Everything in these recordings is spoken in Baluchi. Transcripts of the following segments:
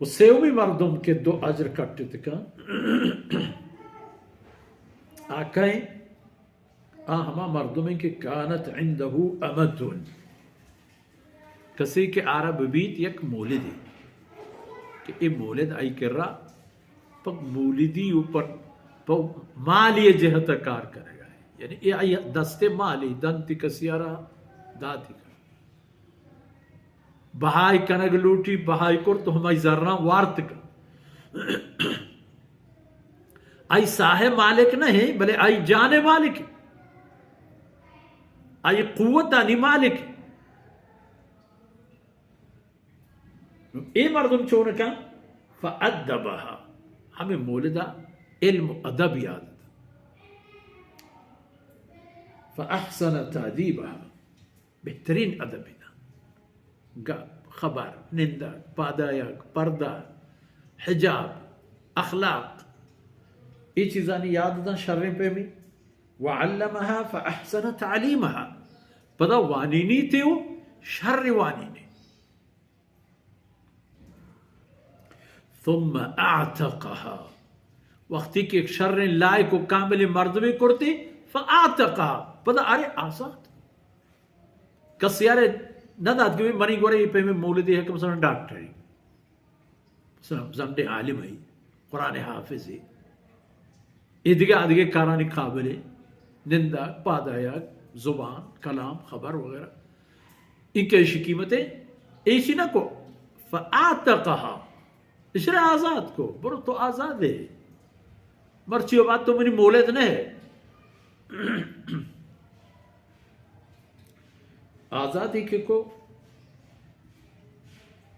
و سیومی مردم کہ دو اجر کٹت کن، آ کئے؟ آ ہما مردمیں کہ کانت عنده امة، کسے کہ آرا ببیت یک مولدے، کہ اے مولد آئی کرا پہ مولدی و پہ، پہ مالی جہت کار کنگا ہے، یعنی اے آئی دست مالی دنت کسی آرا داتی کن، بہائی کنگ لوٹی، بہائی کرت و ہمائی زراں وارت کن۔ آئی ساہ مالک نہ ہے، بلے آئی جان مالک ہے۔ آئی قوتانی مالک ہے۔ اے مردم چون کن؟ فأدبها، ہمیں مولدا علم و ادب یاد دا۔ فأحسن تأدیبها، بہترین ادب دا۔ گپ، خبر، نندگ، پادآیگ، پردہ، حجاب، اخلاق، اے چیزانی یاد داں شریں پیمی۔ وعلمها فأحسن تعلیمها، پدا وانینی تے و شر وانینے۔ ثم اعتقها، وقتی کہ یک شریں لائق و کاملیں مردمے کرتے، فاعتقها، پدا آرے آزاد۔ کسی آرے نہ دات کہ منی گورے اے پیمیں مولدی ہے کہ مثلاً ڈاکٹری، مثلاً زنڈیں عالم ہے، قرآن حافظ ہے، اے دگہ آ دگہ کارانی قابل ہے، نندگ، پادآیگ، زبان، کلام، خبر وغیرہ۔ اے کہ ایشی قیمت ہے، ایشی نہ کو، فاعتقها، اشرا آزاد کو، برو تو آزاد ہے۔ مرچی و بعد تو منی مولد نہ ہے۔ آزادی کہ کو،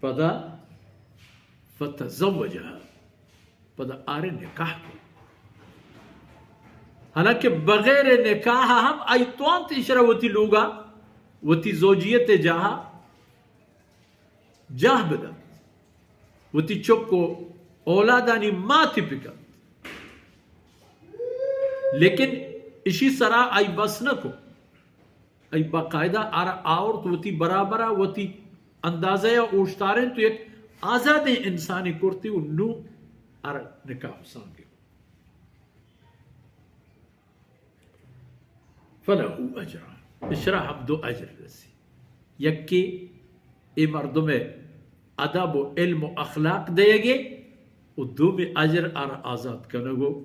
پدا فتزوجها، پدا آرے نکاح کو۔ حالانکہ بغیر نکاح ہم آئی توانت اشرا وتی لوگا، وتی زوجیت جاہا جاہ بدنت، وتی چک و اولادانی ماتی بکنت، لیکن اشی سرا آئی بس نہ کو، آئی باقاعدہ آرا آورت وتی برابرا، وتی اندازہ یا اوشتارینت و یک آزادیں انسانی کرتی و نو آرا نکاح و سانگے۔ فله اجران، اشرا ہم دو اجر رسی۔ یکے اے مردم ادب و علم و اخلاق دیگے و دومی اجر آرا آزاد کنگ و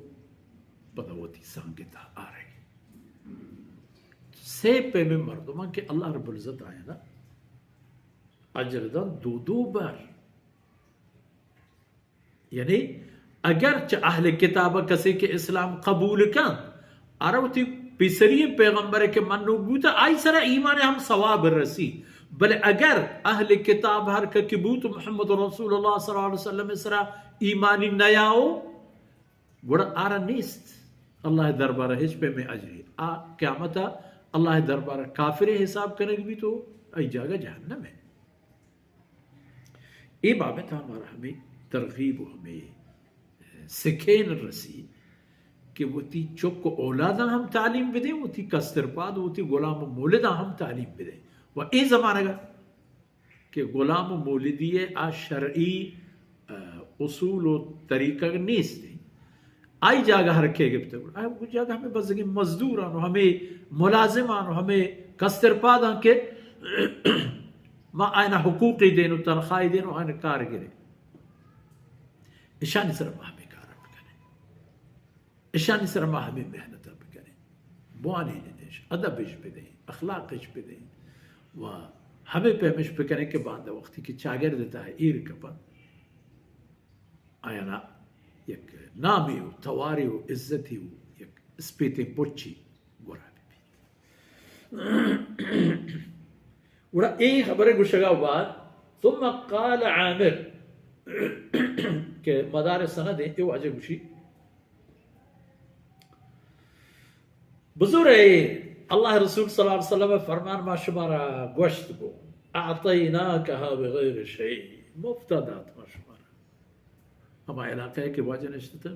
پدا وتی سانگتا آرگے۔ سے پیمیں مردمان کہ اللہ رب العزت آیانا اجر دن دو دو بر۔ یعنی اگر چہ اہل کتاب کسے کہ اسلام قبول کنت، آرا وتی پیسری پیغمبر کہ منوک بوتا، آئی سرا ایمان ہم ثواب رسی۔ بلے اگر اہل کتاب ہر کہ بوت محمد رسول اللہ صلی اللہ علیہ وسلم سرا ایمانی نیاو، گڑا آرا نیست اللہ دربارہ ہچ پیمیں اجری۔ آ قیامتا اللہ دربارہ کافر حساب کنگ بیت و آئی جاگہ جہنم ہے۔ اے بابت ہمارا ہمیں ترغیب و ہمیں سکین رسی کہ وتی چک و اولاداں ہم تعلیم بدیں، وتی کسترپاد و وتی غلام و مولداں ہم تعلیم بدیں۔ و اے زمانگا کہ غلام و مولدی آ شرعی، آ، اصول و طریقہ نیست۔ آئی جاگہ ہر کے گپتہ گڑا۔ آئی جاگہ ہمیں بزگیں مزدوران و ہمیں ملازمان و ہمیں کسترپادان کہ ما آئینا حقوقی دین و تنخواہی دین و آئینا کار گریں۔ اشانی سر ما ہمیں کار بکنیں۔ اشانی سر ما ہمیں محنت بکنیں۔ بوانینش، ادبش بدیں، اخلاقش بدیں و ہمیں پیمش بکنیں کہ باندا وقتی کہ چاگرد تہا ایر کپن، آیانا یک نامی و تواری و عزتی و یک اسپیتیں پچی گورا بہ بیت۔ گڑا اے خبر گوشگا بعد، ثم قال عامر، کہ مدار سند اے واجہ گوشی، بزور اے اللہ رسول صلی اللہ علیہ وسلم فرمان ما شمارا گوشت بو، اعطیناکها بغیر شیء، مفتا دات ما شمارا۔ ہما علاقہ ء کہ واجہ نشتتن،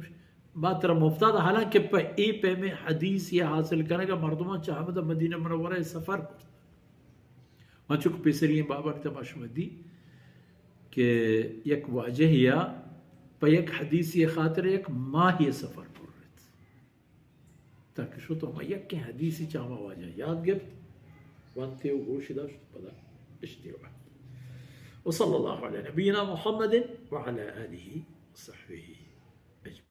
ما ترا مفتا دا، حالانکہ پہ اے پیمیں حدیث یا حاصل کنگا مردمان چہ ہمدا مدینہ منورہ ء سفر کرت۔ من چک پیسری بابانی تما شما دی، کہ یک واجہیا پہ یک حدیثی خاطر یک ماہی سفر پر ات، تاکہ شت ہما یکیں حدیثی چہ ہما واجہ یاد گپت، وانتے و گوش داشت، پدا اشتی و وصلی اللہ علی نبینا محمد وعلی آلہ وصحبہ اجمعین.